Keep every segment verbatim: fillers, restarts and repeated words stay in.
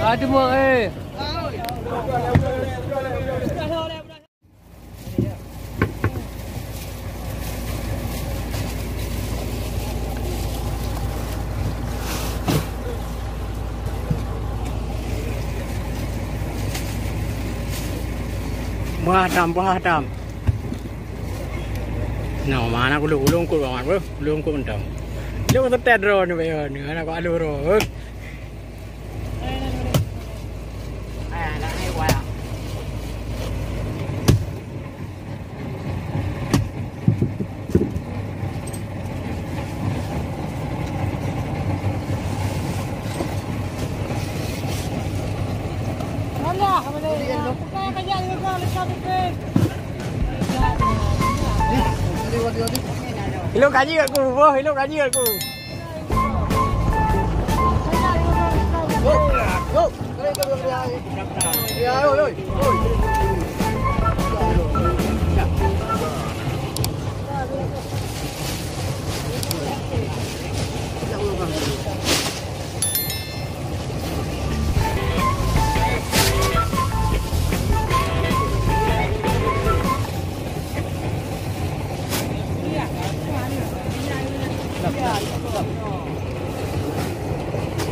Aduh, mak, eh. Paham, paham. Nah, mana aku lu, ulung ku bangat, bro. Ulung ku mentang. Lu kata tedro ni, bayo ni. Anak aku alu, bro. Ilok kaji kat ku, boh, ilok kaji kat ku.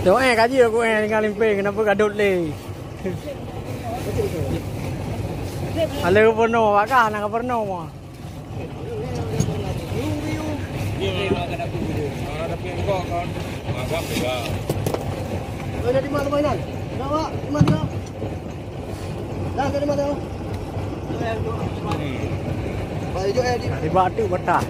Tengok eh, kaji aku eh, tinggal limping, kenapa gadot le? Ada gubernur, bakah nak gubernur mah. Dah terima tu mainan. Dah, Wak, terima dia. Dah terima tu. Baik, jom, eh, di. Tiba tu betah.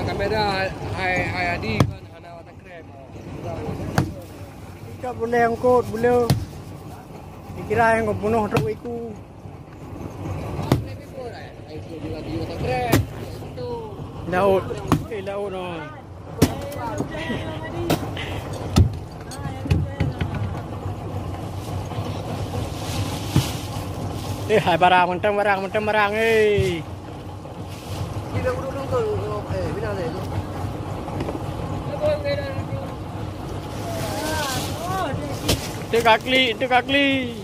Kamera hai, hai Adi kan hana watercraft. Kita boleh angkut, boleh. Dikira yang bunuh truk itu. Laut. Eh, laut, oh. Eh, hai barang, mantong barang, mantong barang, eh. Teu ka klik, teu ka klik.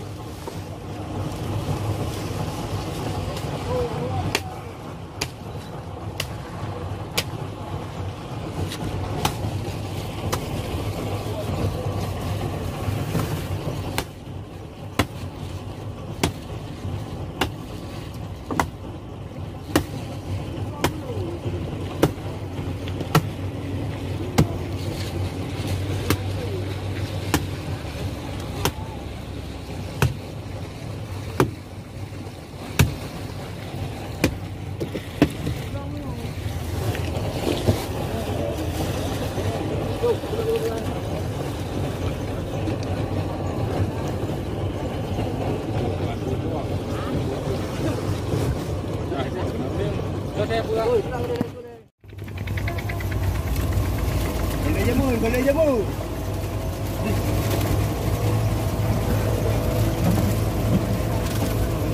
Boleh je, Boy, boleh je, Boy.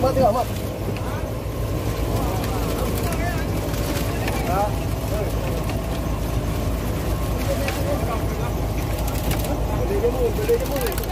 Mat tengok, Mat. Ha? Boleh je, Boy, boleh je, Boy.